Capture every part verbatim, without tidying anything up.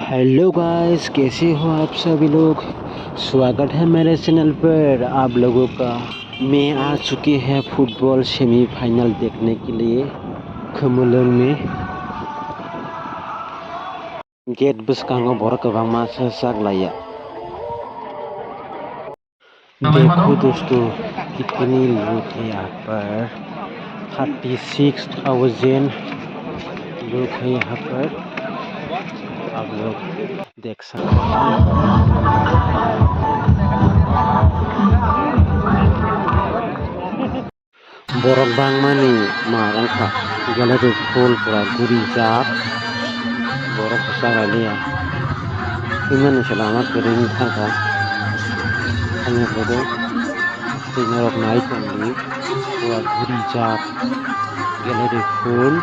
Hello guys, कैसे हो आप सभी लोग? स्वागत है मेरे चैनल पर। आप लोगों का, मैं आ चुके हैं फुटबॉल सेमीफाइनल देखने के लिए। Khumulwng ni gate bwskango borok kwbangma se chaklaiya. देखो दोस्तों, कितने लोग हैं यहाँ पर, थर्टी सिक्स थाउजेंड लोग हैं यहाँ पर। आप लोग देख सकते हैं। Borok bangmani mar wngkha, gallery full pura gurijak, borok bwsa raliya. Himani se lama kwrwi wngkha, ani photo tei norok nai tongdi, pura gurijak, gallery full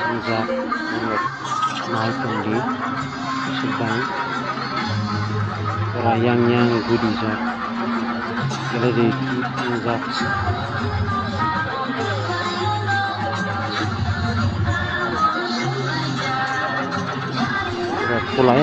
wngjak. Nai tongdi, swkang pura yang yang gudijak, gallery wngjak. Pura pulai.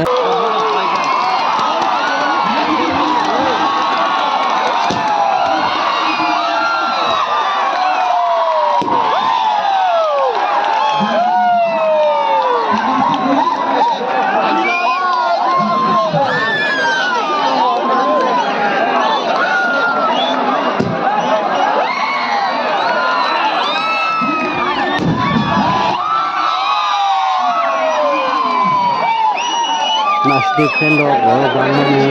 Mas defend rok borok bangmani.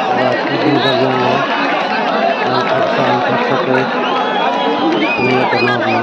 Ora kudui bagwi ango. Ang khaksa, ang khaksa khe. Nini kono rokno.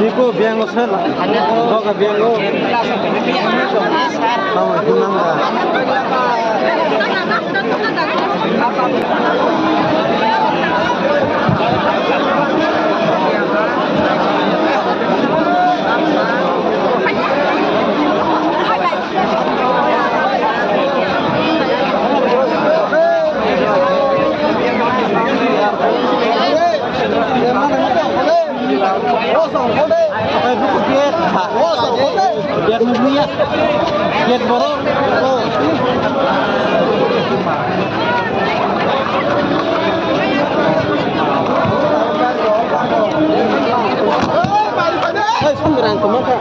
Iko biang lo sel. Doga biang lo. Tamo hinang da. Gate nukliya. Gate borok. Hei, sambil rangkoma kha.